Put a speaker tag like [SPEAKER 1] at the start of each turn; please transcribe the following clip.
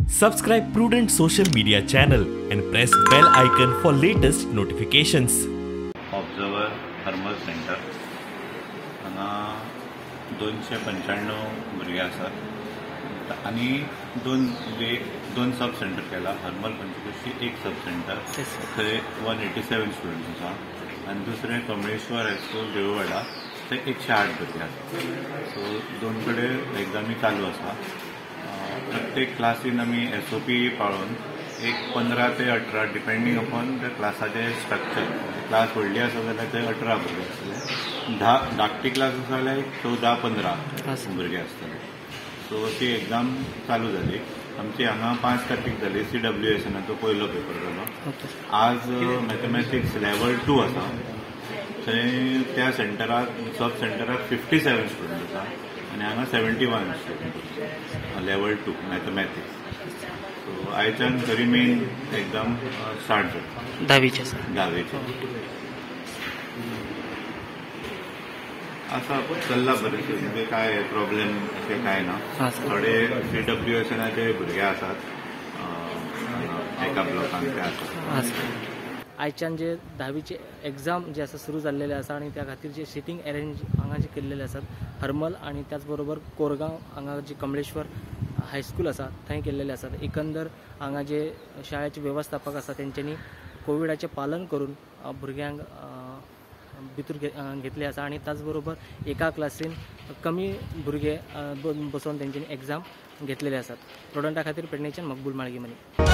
[SPEAKER 1] Subscribe Prudent social media channel and press bell icon for latest notifications.
[SPEAKER 2] Observer Harmal centre हांगा 295 भुरगे आसात आनी दोन सब सेंटर केला. हरमल पंचक्रोशी एक सब सेंटर थंय 187 स्टुडंट्स आसा आनी दुसरें कमळेश्वर हायस्कूल देववाडा थंय 108 भुरगे आसा. सो दोन कडेन एग्जामी चालू आसा. प्रत्येक क्लासीन आमी SOP पाळून एक 15 ते 18 डिपेंडींग अपॉन त्या क्लासाचें स्ट्रक्चर. क्लास व्हडली आसा जाल्यार थंय 18 भुरगे आसतले, धाकटी क्लास आसा जाल्यार 14-15 भुरगे आसतले. सो ती एग्जाम चालू जाली आमची हांगा 5 तारखेक जाली. CWSनाचो पयलो पेपर जालो. आज मॅथमॅटिक्स लेवल 2 आसा. थंय त्या सेंटराक सब सेंटराक 57 स्टुडंट आसा आनी हांगा 71 स्टुडंट लेवल 2 मॅथमॅटिक्स. सो आयच्यान खरी मेन एग्जाम स्टार्ट जाता
[SPEAKER 3] धावीचे.
[SPEAKER 2] धावेचे आसा चल्ला बरें, म्हणजे काय प्रॉब्लेम अशें काय ना. थोडे CWSनाचे भुरगे आसात एका ब्लॉकान ते आसात.
[SPEAKER 3] आयच्यान जे धावीचे एग्जाम जे आसा सुरू जाल्लेले आसा आनी त्या खातीर जे सिटींग अरेंज हांगा जे केल्लेले आसात हरमल आनी त्याच बरोबर कोरगांव हांगा जी कमळेश्वर हायस्कूल आसा थंय केल्लेले आसात. एकंदर हांगा जे शाळेचे वेवस्थापक आसा तेंच्यांनी कोविडाचें पालन करून भुरग्यांक भितर घेतले आसा आनी त्याच बरोबर एका क्लासीन कमी भुरगे बसोवन तेंच्यांनी एग्जाम घेतलेले आसात. प्रुडंटा खातीर पेडणेच्यान मकबूल माळगीमनी.